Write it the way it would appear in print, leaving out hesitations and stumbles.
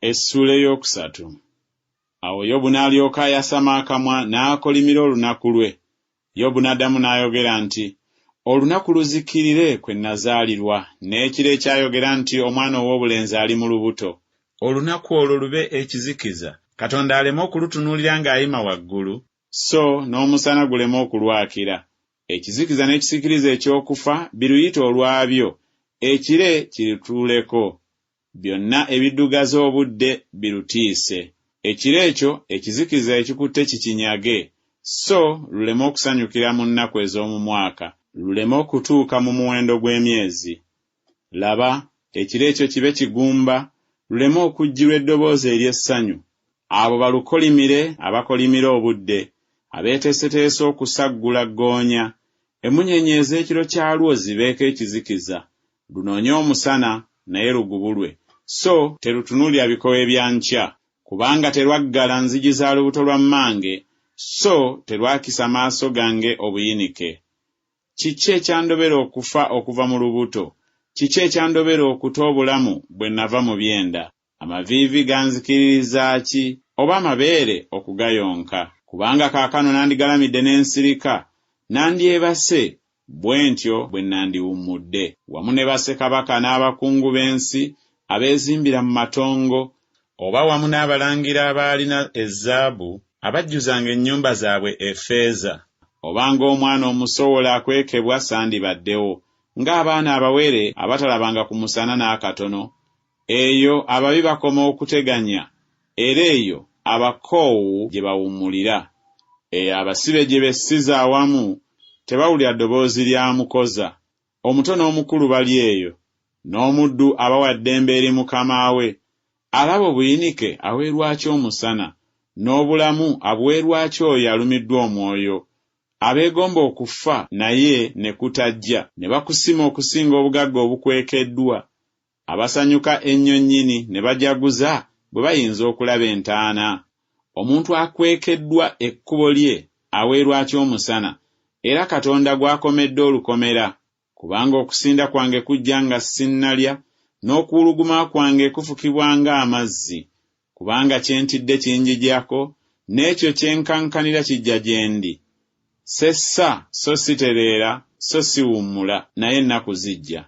Essuula ey'okusatu. Awo Yobu n'alyoka ayasama akamwa n'akolimira olunaku lwe. Yobu n'addamu n'ayogera nti, Olunaku luzikirire kwe nnazaalirwa, n'ekiro ekyayogera nti omwana ow'obulenzi ali mu lubuto. Olunaku olwo lube ekizikiza, Katonda aleme okulutunuulira ng'ayima waggulu, so n'omusana guleme okulwakira. Ekizikiza n'ekisiikirize eky'okufa biruyite olwabyo, ekire kirutuuleko. Byonna ebiddugaza obudde birutiise. Ekiro ekyo ekizikiza ekikutte kikinyage, so luleme okusanyukira mu nnaku ez'omu mwaka, luleme okutuuka mu muwendo gw'emyezi. Laba, ekiro ekyo kibe kigumba, luleme okujjirwa eddoboozi ery'essanyu. Abo balukolimire abakolimira obudde, abeeteeseteese okusaggula ggoonya. Emmunyeenye ez'ekiro kyalwo zibeeko ekizikiza, Lunoonye omusana, naye lugubulwe, so terutunuulira bikowe bya nkya. Kubanga terwaggala nzigi za lubuto lwa mmange, so terwakisa maaso gange obuyinike. Kiki ekyandobera okufa okuva mu lubuto? Kiki ekyandobera okuta obulamu bwe nava mu byenda? Amaviivi ganzikiririza ki, oba amabeere okugayonka? Kubanga kaakano nandigalamidde ne nsirika, nandyebase, bwe ntyo bwe nnandiwummudde. Wamu ne bassekabaka n'abakungu b'ensi abeezimbira mu matongo, oba wamu n'abalangira abaalina ezaabu, abajjuzanga ennyumba zaabwe effeeza. Oba ng'omwana omusowole akwekebwa sandibaddewo, ng'abaana abawere abatalabanga ku musana n'akatono. Eyo ababi bakoma okuteganya, era eyo abakoowu gye bawummulira. Eyo abasibe gye bessiza awamu, tebawulira ddoboozi lya mukoza. Omuto n'omukulu bali eyo, n'omuddu aba wa ddembe eri mukama we. Alaba obuyinike aweerwa ki omusana, n'obulamu abuweerwa ki oyo alumiddwa omwoyo? Abeegomba okufa naye ne kutajja, ne bakusima okusinga obugagga obukwekeddwa. Abasanyuka ennyo nnyini ne bajaguza bwe bayinza okulaba entaana? Omuntu akwekeddwa ekkubo lye aweerwa ki omusana, era Katonda gw'akomedde olukomera? Kubanga okusinda kwange kujja nga sinnalya, n'okuwuluguma kwange kufukibwa ng'amazzi. Kubanga kye ntidde kinjijako, n'ekyo kye nkankanira kijja gye ndi. Sessa, so sitereera, so siwummula, naye ennaku zijja.